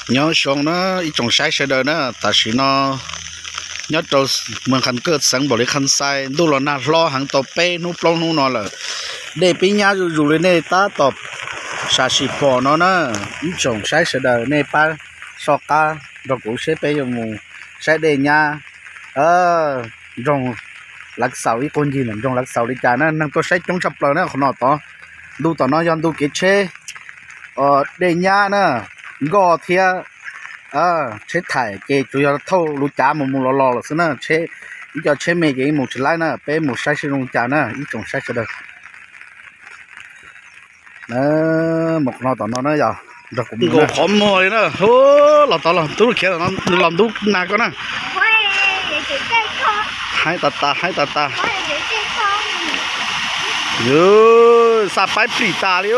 Nyob zoo na ib tsoom saib sawv daws na, tam sim no nyob rau Moos Khas Kawj xeev Npaum Lis Khas Xais, ntuj los nag hlob heev tau peb hnub plaub hnub no lawm. Dej pib nyab zuj zus li nej tab tom sam sim pom no na. Ib tsoom saib sawv daws nej pab soj qab nrog kuv seb peb yuav mus saib dej nyab nroog Lav Xaus ib qug ncig ntawm nroog Lav Xaus li cas na. Neeg tuaj saib coob tshaj plaws na qhov no tod. Ntu tom no yog ntu kev tsheb dej nyab na, nkoj thiab tsheb thaim ces tsuas yog thauj lub cav mus mus los los lawm xwb na. Ib co tsheb me ces yeej mus tsis laib na. Peb mus saib seb zoo li cas na ib tsoom saib sawv daws. Mus qhov no tom no na yog nrog kuv mus nkaus qhov muag li na. Los tod los tub khiav tom no nws los ntub nag koj na. Haib tas tas haib tas tas. Xaj paib plig tas li.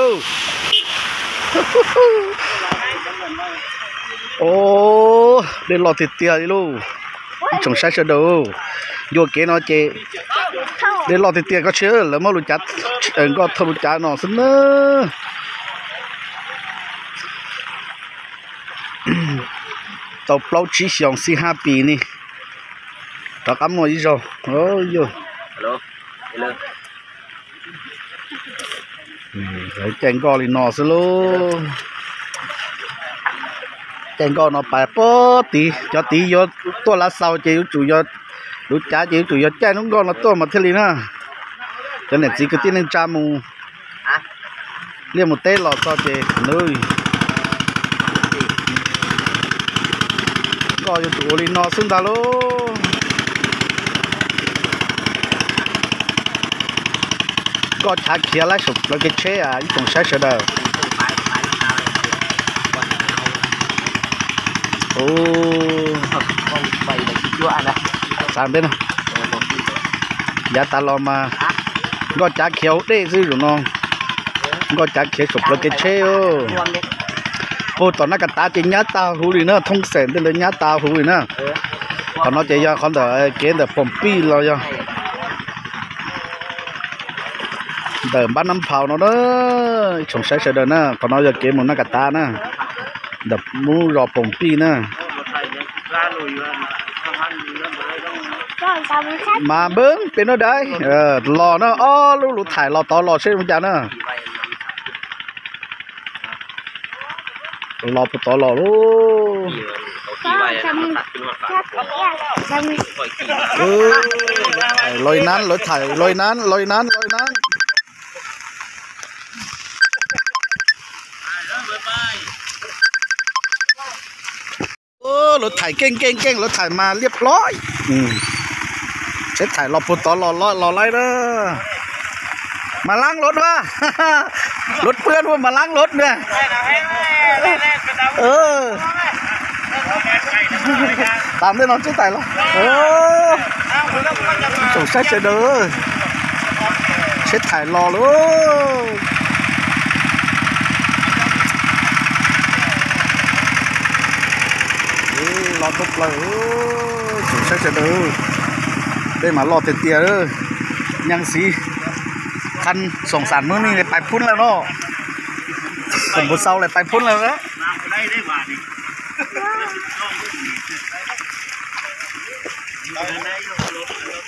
Dej loj tiag tiag li lauj. Ib tsoom saib sawv daws, ncua kev no ces dej loj tiag tiag koj tsis lawv muab lub cav nkoj thauj lub cav no xwb na. Tau plaub tsib xyoos xij hab pis ni rov qab muaj ib zaug. Caij nkoj li no xwb lauj. Caij nkoj no pais pog tid, cov tid yuav tuaj Lav Xaus ces yuav tsum, lub cav ces yuav tsum yog caij lub nkoj no tuaj mas thiaj li na. Cov niam txiv kwv tij neej tsa mus liaj mus teb los txog ces nkoj yuav tsum ua li no xwb ntag lauj. Nkoj chav khiav laib saum plawv kev tsheb ib tsoom saib sawv daws. Yav tas los mas nkoj cav khiav hauv dej xwb zaum no. Nkoj cav khiav saum plawv kev tsheb. Puag tom Naj Kas Tav ces nyab tag huv li na, thoob xeem ntej ntawd nyab tag huv li na. Qhov no ces yog qhov ntawm kev ntawm Poom Pij los yog ntawm Npab Nab Phau no na. Ib tsoom saib sawv daws na, qhov no yog kev mus Naj Kas Tav na, ntawm lub zos Poom Pij na. Mas npeb pem no dais los na, ob lub lub thaim los tod los seb zoo cas na. Los puag tod los lauj. Los nab, lawv thaim los nab, los nab, los nab. Lawv thaim keej keej keej, lawv thaim mas liab plob. Tsheb thaim los puag tod los laib na. Mas laab lov na, lov pwb ua mas laab lov na. Tas ntej no tsheb thaim los, tsoom saib sawv daws, tsheb thaim los lauj. Los tau plaws, tsoom saib sawv daws, dej mas loj tiag tiag. Nyaaj xiv, khab xoom xam mub nej pais phub lawm no, xoom npus xau lawm pais phub lawm.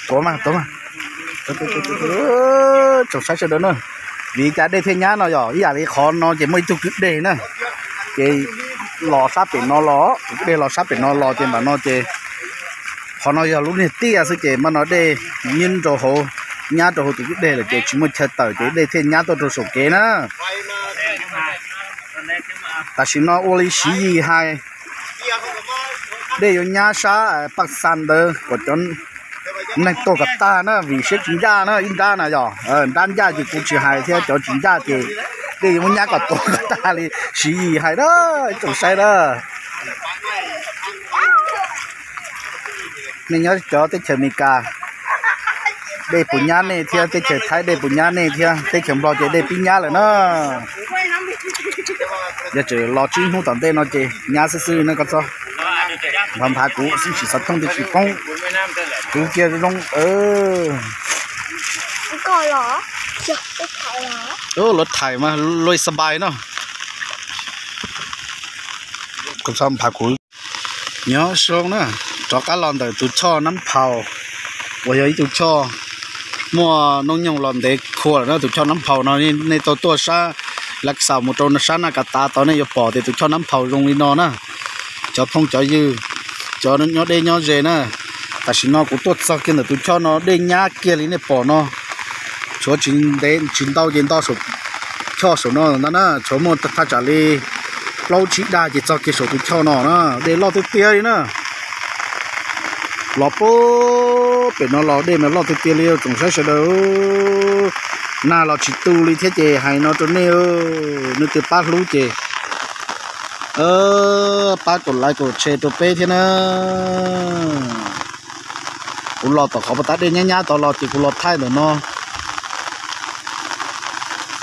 Tuav mas, tuav mas. Tsoom saib sawv daws na, vim cas dej thiaj nyab no yog ib yam li qhov no ces muaj ib tug kwj deg na, ces los sab pem no los, tus kwj deg los sab pem no los ces nram no ces qhov no yog lub niag tiaj xwb ces npaj no dej nyob rau hauv, nyab rau hauv tus kwj deg lawm ces tsis muaj chaw tawm ces dej thiaj nyab tuaj rau saum kev na. Tam sim no ua li Siv Yis hais, dej yuav nyab sab Paj Xas ntawd kom cov neeg tuag kom tag na, vim siab tsis ncaj na, ib nrab na yog nrab ncaj ces kuv tsis hais thiab, cov tsis ncaj ces dej yuav muab nyab kom tuag kom tag li Siv Yis hais na, tsoom saib na. Nej nyob cov teb chaws Amelikas, dej puas nyab nej thiab, teb chaws Thaib dej puas nyab nej thiab, teb chaws Nplog ces dej pib nyab lawm na. Yog tseem los tsib hnub tom ntej no ces nyab xwb xwb na koj txob. Nphav nphav kuv xwb tsis xav thooj twb tsis poob. Kuv kiag zoo. Lawv thaim mas luag xab npais no. Nyob zoo na, rov qab los ntawm tus choj Nab Phau uas yog ib tug choj muaj noob nyoog los ntev khua lawm na. Tus choj Nab Phau no nej tau tuaj sab Lav Xaus mus rau sab Naj Kas Tav tod nej yuav pom tias tus choj Nab Phau zoo li no na. Cov phooj cov ywg, cov nyob deb nyob ze na, tam sim no kuv tuaj txog kiag ntawm tus choj no dej nyab kiag li nej pom no. Tshuav tsis ntev tsis ntau ces nto saum choj saum no ntag na, tshuav muaj thaj tsam li plaub tsib dag ces txog kiag saum tus choj no na. Dej loj tiag tiag li na. Los pem no los dej mas loj tiag tiag li tsoom saib sawv daws. Nag los tsis tu li thiab ces hais no rau nej, nej twg pab hlub ces pab kaum like kaum share rau peb thiab na. Kuv los tom qhov pas tab dej nyab nyab tod los ces kuv los thaij ntawm no.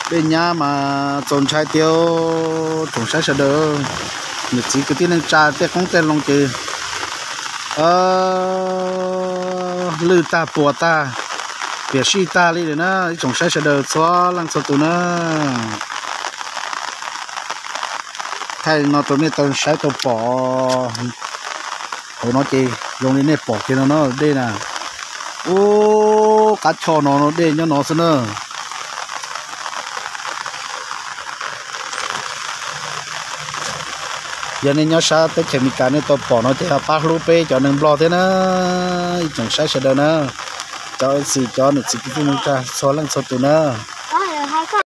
Dej nyab mas txaus ntshai tiag tsoom saib sawv daws. Niam txiv kwv tij neej tsa tej qoob tej loo ces lwj tag puas tag, piam sij tag li lawm na ib tsoom saib sawv daws txhua leej txhua tus na. Thaij no rau nej tau saib tau pom. Hauv no ces zoo li nej pom kiag no no dej na. Ub, qab choj no no dej nyob no xwb na. Yog nej nyob sab teb chaws Amelikas nej tau pom no ces pab hlub peb cov neeg Nplog thiab na, ib tsoom saib sawv daws na, cov xis cov niam txiv kwv tij neej tsa txhua leej txhua tus na.